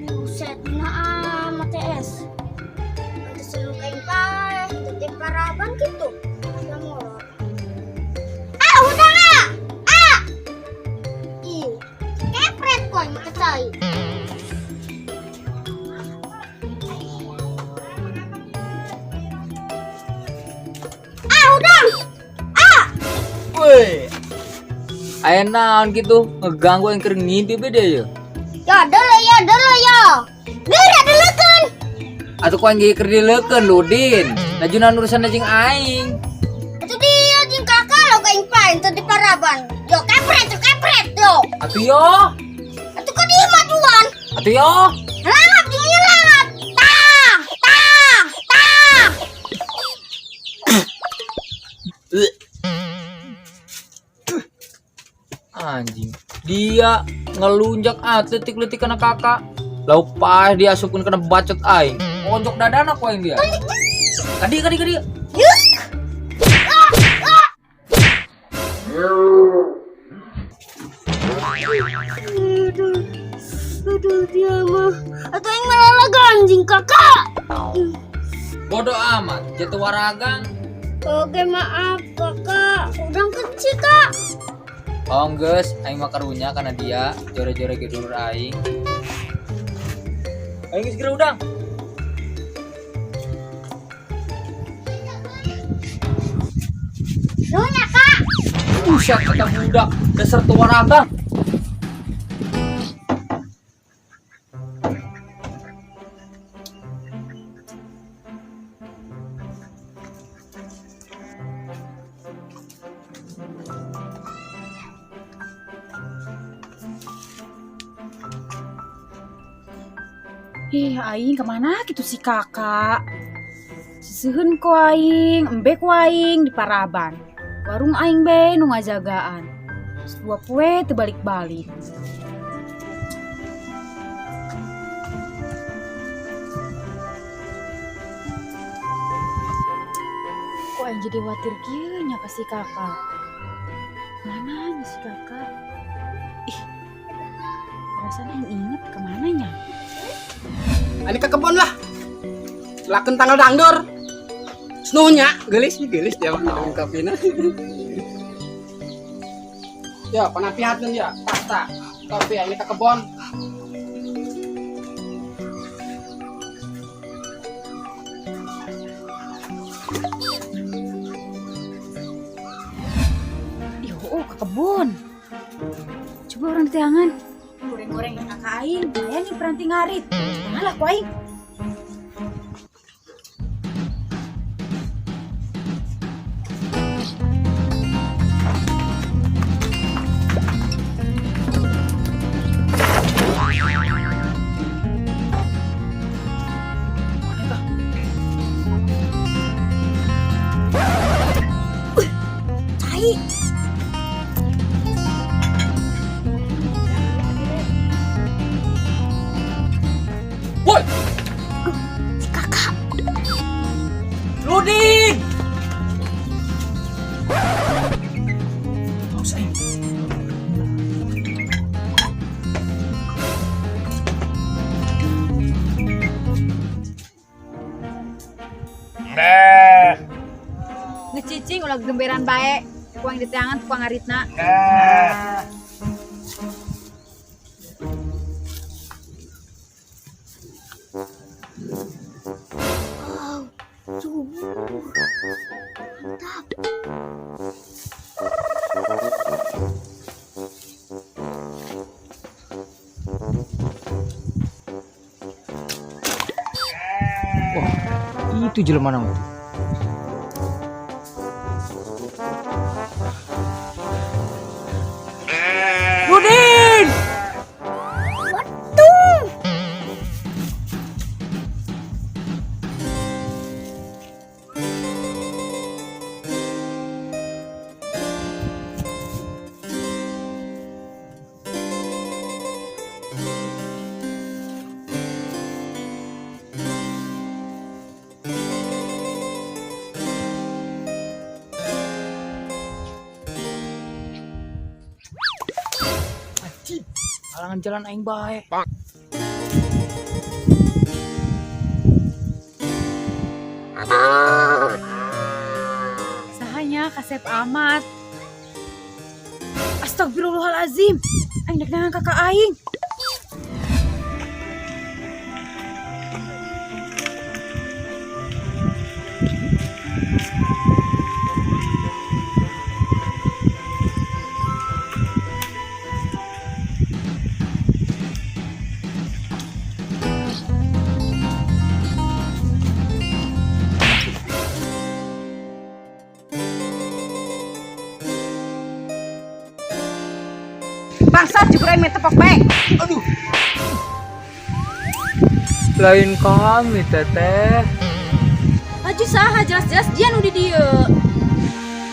Buset, nah ATS. Itu selukain paeh, itu paraban gitu. Ah, udah lah. Ah. Ih, kepret kok make cai. Ah, udah. Ah. Woi. Aya naon gitu ngeganggu yang keur ngimpi beda ya. Ya, dulu ya, dulu ya. Geura deleukeun. Atuh ku aing ge keur dileukeun Ludin. Laju naon urusan jeung aing. Itu dia jeung kakak lo kain pain teu di paraban. Yo kepret, yo kepret yo. Atuh yo. Atuh kok dia majuan. Atuh yo. Langap jeung ieu langap. Tah, tah, tah. Anjing. Dia ngelunjak atletik-letik kena kakak. Lauk paeh dia asupkeun kana bacot aing. Onjok dadana ku aing dia. Kadi kadi kadi. Aduh, aduh dia mah. Atau yang malah anjing kakak. Bodoh amat, jatuh waragang. Oke maaf kakak, udang kecil kak. Oh geus, aing mah karunya karena dia jore-jore ge dulur aing. Aing geus geura udang. Nuhun ya kak. Buset kata budak, dasar tua waragang. Ih, aing kemana gitu si kakak? Seseuheun ku aing, embe ku aing di paraban. Warung aing be nu ngajagaan. Dua poe teu balik-balik. Kok aing jadi khawatir kieu nya ka si kakak? Mana nya si kakak? Ih, perasaan aing inget kemana nya? Ini ke kebun lah. Laken tanggal dangdur. Senuhnya, gelis gelis dia mah minum kopi na. Ya, penapihatnya dia, pasta. Kopi ini ke kebun. Ih, oh, ke kebun. Coba orang di tangan. Goreng-goreng yang kakak aing, lumayan nih peranti ngarit. Malah ku aing. Cai. Woi, Si kakak. Ludin. Awas aing. Ngecicing ulah gemberan bae. Ku aing di tangan tukang ngaritna. Wow, subur. Mantap. Wah, itu jelema naon? Ludin! Waduh. Halangan jalan aing bae. Sahanya kasep amat. Astagfirullahalazim. Aing dek nangan kakak aing. Bangsat juga aing tepok bae. Aduh. Lain kami teteh. Laju saha jelas-jelas dia nu di dieu.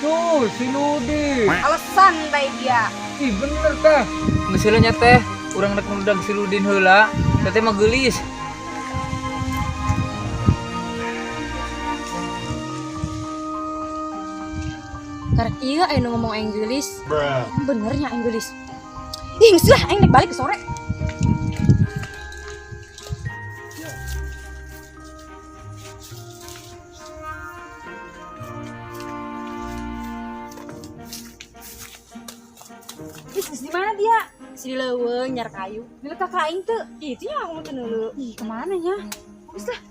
Tuh, si Ludi. Alasan bae dia. Ih, bener teh. Misalnya teh, urang rek ngundang si Ludin heula, teteh mah geulis. Karek ieu aing nu ngomong aing geulis. Benernya aing geulis. Ih, geus lah aing nek balik ke sore. Ih, geus di mana dia? Si leuweung nyar kayu. Bila kakak aing teu. Ih, itu yang aku mau dulu. Ih, kemana nya? Geus lah.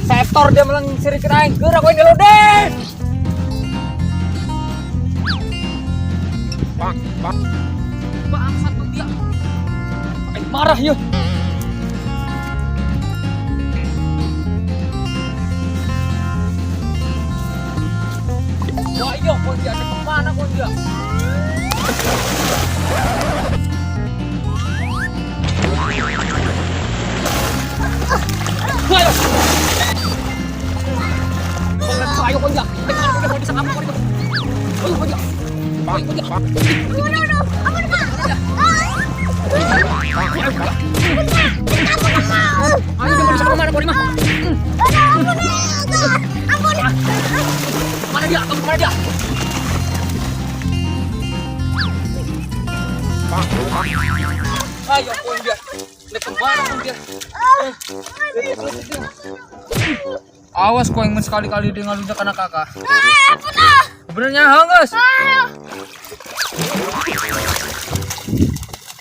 Setor dia melang sirikeun aing, geura kowe ke Ludin. Bangsat tuh dia. Aing marah ya. Wah, iya, kok dia ada kemana kok dia? Ayo. Ayo kok dia. Ayo bisa ngapa kok dia. Ayo kok dia. Ayo kok dia. Ayo dia mau bisa kemana kok dia mah? Mana dia? Kamu mana dia? Ayo kok dia. Dia kemana kok dia? Awas kau ingin sekali-kali dia ngalunjak anak kakak. Benernya hangus.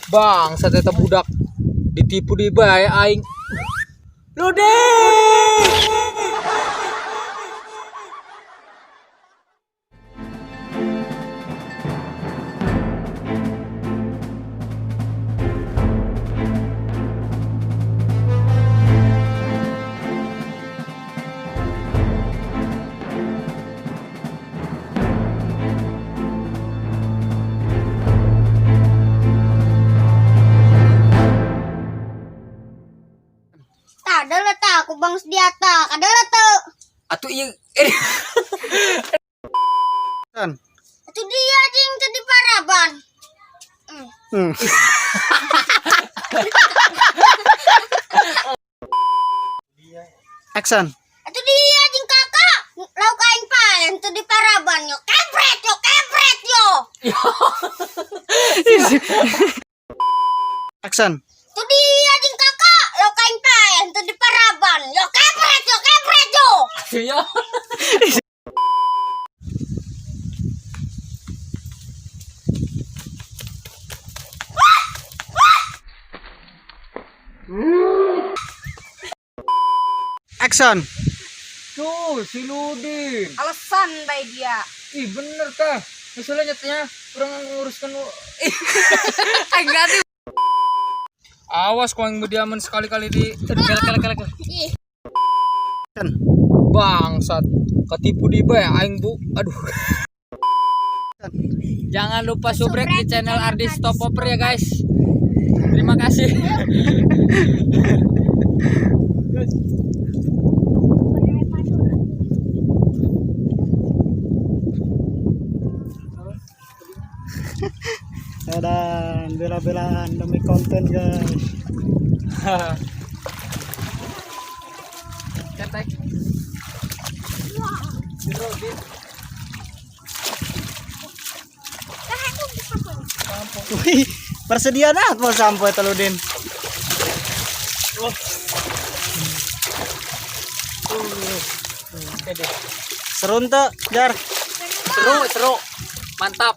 Bang, saya tetap budak ditipu di bae aing. Ludin! Tak ada letak aku bang sediata. Ada letak. Atuh iya Itu dia jing jadi paraban. Action. Itu dia jing kakak. Lauk aing paen tuh di paraban yo. Kepret yo, kepret yo. Action. Itu dia jing kakak. Lauk aing paen tuh di paraban yo. Kepret yo, kepret yo. Iya. Action. Tuh, si Ludin. Alasan bae dia. Ih, bener teh. Misalnya nyatanya kurang nguruskan. Aing ganti. Awas kau yang berdiaman sekali-kali di kele kele kele. Ih. Bangsat, ketipu di bae aing bu. Aduh. Jangan lupa subrek di channel Ardi Stop Popper ya guys. Terima kasih. Dan bela-belaan demi konten, guys. Cetek. Wih, persediaan apa sampo eta Ludin? Seru ente, Jar. Seru, seru. Mantap.